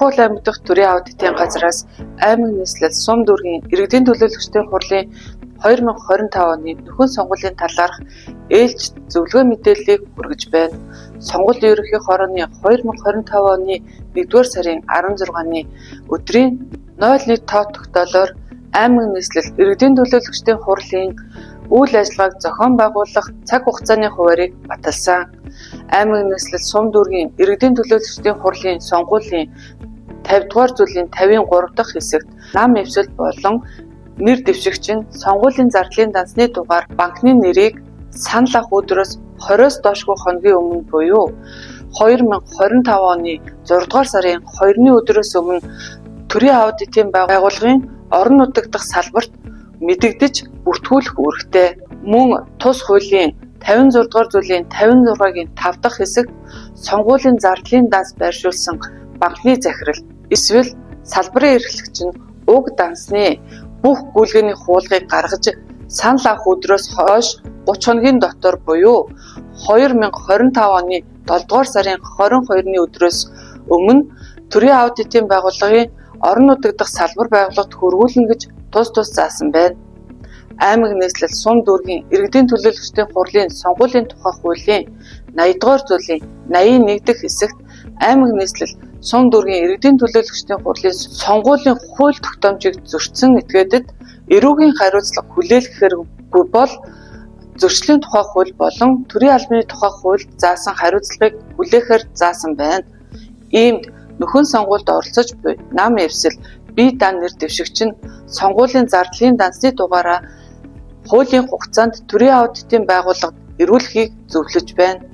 Хурал аймаг дахь төрийн аудитын газраас аймаг нийслэл сум дүүргийн иргэдийн төлөөлөгчдийн хурлын 2025 оны нөхөн сонгуулийн талаарх ээлжит зөвлөгөө мэдээллийг хүргэж байна. Сонгуулийн ерөнхий хорооны 2025 оны 1-р сарын 16-ны өдрийн 01 тоо тогтоолоор аймаг нийслэл иргэдийн төлөөлөгчдийн хурлын үйл ажиллагааг зохион байгуулах цаг хугацааны хуваарийг баталсан. Аймаг нийслэл сум дүүргийн иргэдийн төлөөлөгчдийн хурлын сонгуулийн 50 дугаар зүйлийн 53 дахь хэсэгт нам эвсэл болон нэр дэвшигч нь сонгуулийн зардлын дансны дугаар банкны нэрийг санал авах өдрөөс 20-оос доошгүй хоногийн өмнө буюу 2025 оны 6 дугаар сарын 2-ны өдрөөс өмнө төрийн аудитын байгууллагын орон нутаг дахь салбарт мэдэгдэж бүртгүүлэх үүрэгтэй. Мөн тус хуулийн 56 дугаар зүйлийн 56-гийн 5 дахь хэсэгт сонгуулийн зардлын данс байршуулсан банкны захирал эсвэл салбарын эрхлэгч нь уг дансны бүх гүйлгээний хуулгыг гаргаж санал авах өдрөөс хойш 30 хоногийн дотор буюу 2025 оны 7 дугаар сарын 22-ны өдрөөс өмнө төрийн аудитын байгууллагын орон нутаг дахь салбар байгууллагад хөрвүүлнэ гэж тус тус заасан байна. Аймаг нийслэл сум дүүргийн иргэдийн төлөөлөгчдийн хурлын сонгуулийн тухай хуулийн 80 дугаар зүйлийн 81 дэх хэсэгт аймаг нийслэл сум дүүргийн иргэдийн төлөөлөгчдийн хурлын сонгуулийн хууль тогтоомжийг зөрчсөн этгээдэд эрүүгийн хариуцлага хүлээлгэхээргүй бол зөрчлийн тухай хууль болон төрийн албаны тухай хуульд заасан хариуцлагыг хүлээхээр заасан байна. Иймд нөхөн сонгуульд оролцож буй нам эвсэл бие даан нэр дэвшигч нь сонгуулийн зардлын дансны дугаараа хуулийн хугацаанд төрийн аудитын байгууллагад эрүүлэхийг зөвлөж байна.